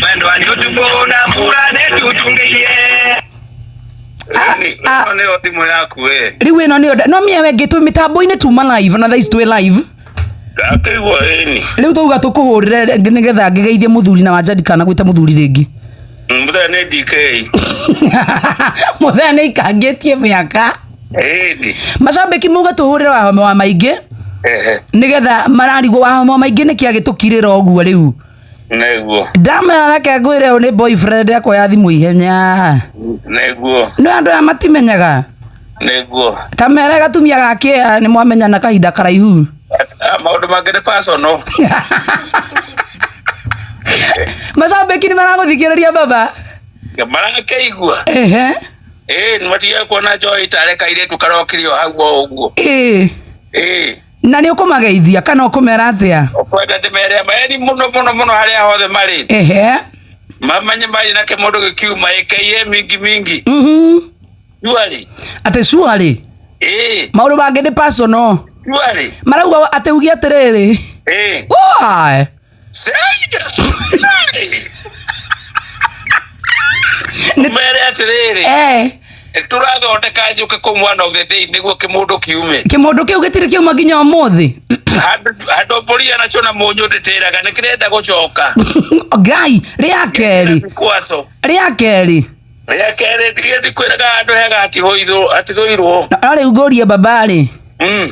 Mwendwa nĩ ũtukũ na mbura nĩ tutungeire. Ah. Ĩno nĩyo thimũ yaku we. Rĩu ĩno nĩyo no mĩewe ĩngĩ twĩ mĩtambo-inĩ tuma live na thaa ici twĩ live. Ndakĩigua ĩni. Rĩu twauga tũkũhũrĩre nĩgetha ngĩgeithie mũthuri na wanja ndikana gwĩta mũthuri rĩngĩ. Mũthee nĩ DK. Mũthee nĩ ikangĩtie mĩaka. Ĩni. Macambĩki mauga tũhũrĩre wahome wa maingĩ Ehe. nĩgetha mararigwo wahome wa maingĩ nĩkĩ agĩtũkirĩra ũguo rĩu. Nĩguo. Ndamera reke ngwĩre ũyũ nĩ boyfriend akoya thimũ ihenya. Nĩguo. Nĩ andũ aya matimenyaga. Nĩguo. Ta mere gatumia gakĩa nĩ mwamenyana kahinda karaihu. Ah, maũndũ mangĩ nĩ personal. Macambĩki nĩ maragũthikĩrĩria baba. Marakĩigua. Ehe. Ĩĩ nĩ matige kuona njohi tarĩ kairĩtu karokire o hau o ũguo. Ĩĩ. Ĩĩ. Na nĩ ũkũmageithia kana ũkũmera atĩa? Ũkwenda ndĩmere maeni mũno mũno mũno harĩa hothe marĩ. Ehe. Mamenye marĩ na kĩmũndũ gĩkiuma ĩkĩiye mingi mingi. Surely. Atĩ surely. Ĩĩ. Maũndũ mangĩ nĩ personal. Surely. Marauga atĩ uge atĩrĩrĩ. Ĩĩ. Why? Mere atĩrĩrĩ. Eh. Tũrathondeka njũke kũu one of the days nĩguo kĩmũndũ kiume. Kĩmũndũ kĩu gĩtirĩ kĩauma nginya ũmũthĩ. Handũ mbũri nacio na mũnyũ ndĩtĩraga nĩ kĩrenda gũcoka. Ngai, rĩa kerĩ. Kwaco. Rĩa kerĩ. Rĩa kerĩ ndige ndikwĩraga handũ hega hatithũirwo. No rĩu ngũrie baba rĩ.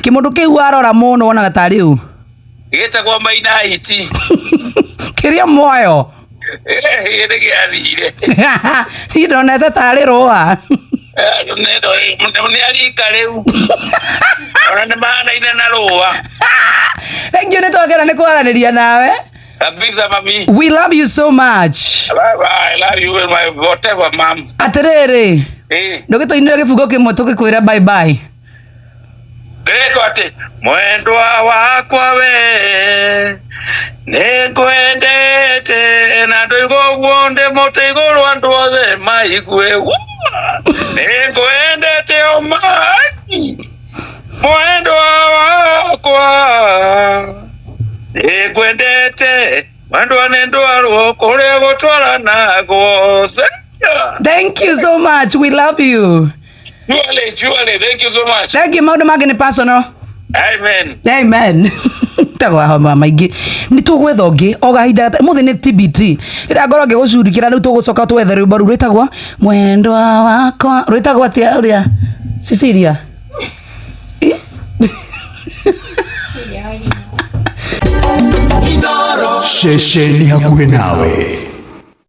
Kĩmũndũ kĩu warora mũno wonaga tarĩ ũ? Gĩtagwo Maina Hiti. Kĩrĩa muoyo. Nĩ gĩathire. Niĩ ndonete tarĩ rũa. Nĩ arika rĩu. Ona nĩ mahanaine na rũa. Thank you nĩ twakena nĩ kwaranĩria nawe. Kabisa mami. We love you so much. Bye bye. I love you with my whatever mom. Atĩrĩrĩ. Eh. Ndũgĩtũinĩre gĩbungo kĩmwe tũgĩkwĩra bye bye. Ndĩrekwo atĩ mwendwa wakwa we nĩngwendete na ndũigua ũguo ndĩ mũtĩ igũrũ andũ othe maigue nĩngwendete o maki mwendwa wakwa nĩngwendete mwendwa nĩ ndwarwo kũrĩa gũtwaranagwo. Thank you so much. We love you. Surely, surely. Thank you so much. Thank you. Maũndũ mangĩ nĩ personal. Amen. Amen. Tagwa homa maingĩ nĩ tũgwetha ũngĩ o kahinda mũthĩ nĩ TBT rĩrĩa ngorwo ngĩgũcurikĩra rĩu tũgũcoka twethe rwĩmbo rũu rwĩtagwo mwendwa wakwa rwĩtagwo atĩa ũrĩa Cecilia? Ceceni hakuhĩ nawe.